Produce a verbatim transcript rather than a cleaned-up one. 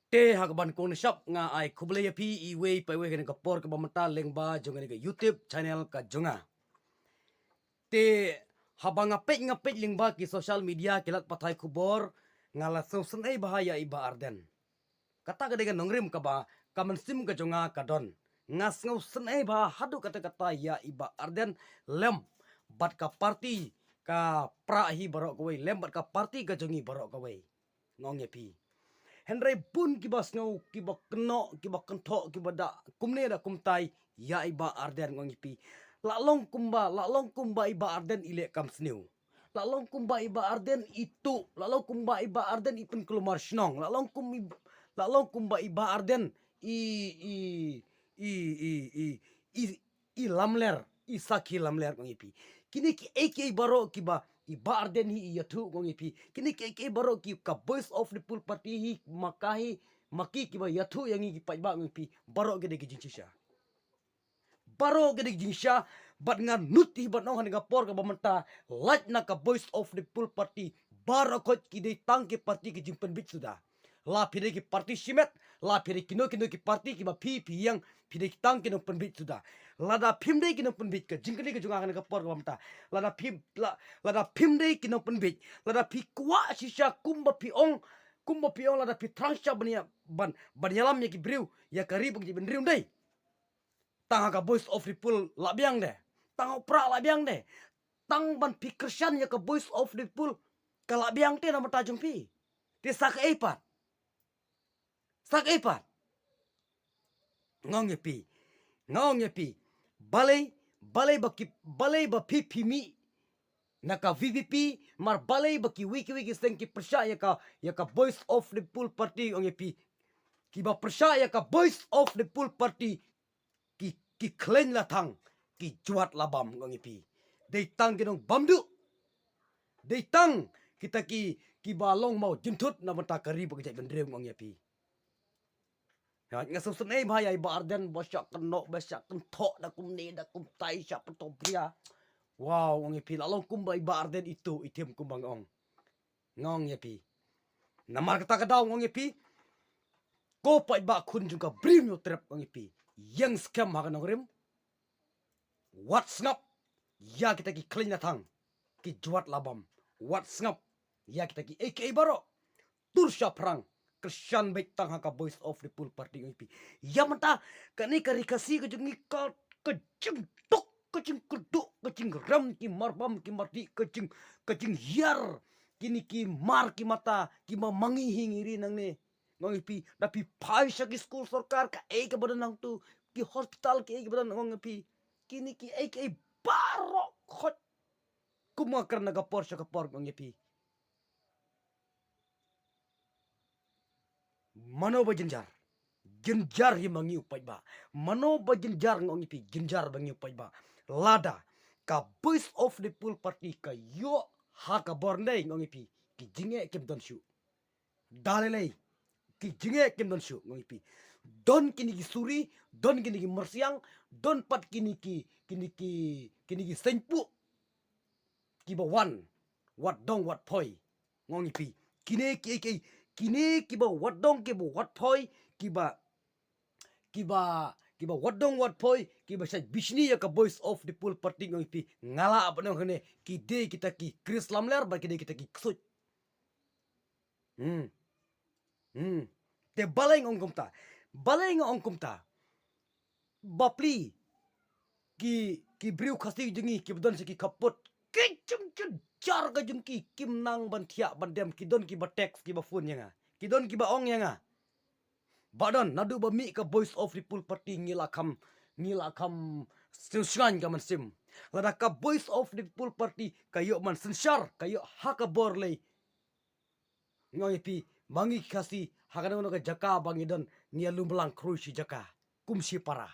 Te ha kaban kong nashap nga ai khublei ïa phi iwei pa iwei kane ka por kaba mynta lyngba jong kane ka YouTube channel ka jong nga. Te haba nga peit nga peit lyngba ki social media ki lad pathai khubor nga la sngewsynei bha ïa i Bah Ardent. Kata ka dei ka nongrim kaba ka mynsiem ka jong nga ka don. Nga sngewsynei bha haduh katta katta ïa i Bah Ardent lem bad ka party ka pra hi baroh kawei lem bad ka party ka jong ngi baroh kawei. Nga ong ïa phi. Hynrei bun kiba sngew kiba kynnoh kiba kynthoh kiba da kumne da kumtai ïa i Bah Ardent nga ong ïa phi. La long kumba la long kumba i Bah Ardent i leh kam sniew. La long kumba i Bah Ardent i tuh, la long kumba i Bah Ardent i pynkulmar shnong, la long kum i la long kumba i Bah Ardent i i i i i i i lamler, i sakhi lamler nga ong ïa phi. Kine kiei kiei baroh kiba i Bah Ardent hi i ïathuh nga ong ïa phi. Kine kiei kiei baroh ki ka Voice of the People Party hi ma ka hi ma ki kiba ïathuh ïa ngi ki paidbah nga ong ïa phi. Baroh ki dei ki jingshisha. Baroh ki dei ki jingshisha bad nga nud hi ban ong ha kane ka por kaba mynta lait na ka Voice of the People Party baroh khoit ki dei tang ki party ki jingpynbeit suda. La phi dei ki party shimet, la phi dei kino kino ki party kiba phi phi ïeng phi dei tang ki nongpynbeit suda. Lada phim dei ki nongpynbeit ka jingkylli ka jong nga ha kane ka por kaba mynta. Lada phim la lada phim dei ki nongpynbeit, lada phi kwah shisha kumba phi ong kumba phi ong lada phi thrang shisha ban ïa ban ban ïalam ïa ki briew ïa ka ri bad ki jaitbynriew dei. Tang ha ka Voice of the People la biang de. Tang ha u pra la biang de. Tang ban phi kyrshan ïa ka Voice of the People ka la biang te na bynta jong phi. Te sa kaei pat. Sa kaei pat. Nga ong ïa phi. Nga ong ïa phi. Balei balei ba ki balei ba phi phi mih na ka V P P mar balei ba kiwei kiwei ki seng ki pyrshah ïa ka ïa ka Voice of the People Party ong ïa phi. Kiba pyrshah ïa ka Voice of the People Party ki ki khlaiñ la thang ki jwat la bam ong ïa phi. Dei tang ki nongbam duh. Dei tang kita ki kiba long maw jynthut na bynta ka ri bad ka jaitbynriew ong ïa phi. Nga sngewsynei bha ïa i Bah Ardent ba shah kynnoh ba shah kynthoh da kumne da kumtai shah pyntoh bria. Wow ong ïa phi la long kumba i Bah Ardent i tuh i thim kumba nga ong. Nga ong ïa phi. Namar kata ka daw nga ong ïa phi. Ko paidbah khun jong ka Bri Hynñiewtrep nga ong ïa phi. Ïeng skhem ha ka nongrim. Wat sngap ïa kita ki khlaiñ la thang ki jwat la bam. Wat sngap ïa kita kiei kiei baroh. Tur shaphrang kyrshan beit tang ha ka Voice of the People Party nga ong ïa phi. Ïa mynta kane ka ri Khasi ka jong ngi ka ka jingduk ka jingkyrduh ka jingrem ki marbam ki mardih ka jing ka jinghiar kine ki mar ki mata ki ma mangi hi ngi ri nangne. Nga ong ïa phi da phi phai sha ki skul sorkar kaei kaba don hangtu ki hospital kaei kaba don nga ong ïa phi. Kine kiei kiei baroh khoit kum nga kren na ka por sha ka por nga ong ïa phi. Mano ba jynjar jynjar hi ma ngi u paidbah. Mano ba jynjar nga ong ïa phi jynjar ba ngi u paidbah. Lada ka Voice of the People Party ka ïoh ha ka bor ndai nga ong ïa phi ki jingeh kim don shuh. Da lei lei ki jingeh kim don shuh nga ong ïa phi. Don kine ki suri don kine ki myrsiang don pat kine ki kine ki kine ki seiñpuh kiba wan wat dong wat phoi. Nga ong ïa phi kine kiei kiei kine kiba wat dong kiba wat phoi kiba kiba kiba wat dong wat phoi kiba shait bishni ïa ka Voice of the People Party nga ong ïa phi. Nga lah ban ong hangne ki dei kita ki kris lamler bad ki dei kita ki ksuid. Hmm. Hmm. Te balei nga ong kumta? Balei nga ong kumta? Bapli ki ki briew Khasi jong ngi kiba don sha ki khappud ki jingjar ka jong ki kim nang ban thiah ban dem ki don kiba text kiba phone ïa nga ki don kiba ong ïa nga. Ba don naduh ba mih ka Voice of the People Party ngi la kham ngi la kham sngewsngaiñ ka mynsiem. Lada ka Voice of the People Party ka ïoh man synshar ka ïoh ha ka bor lei. Nga ong ïa phi ma ngi ki Khasi ha kano kano ka jaka ba ngi don ngi ïa lumlang khrui shi jaka kum shi para.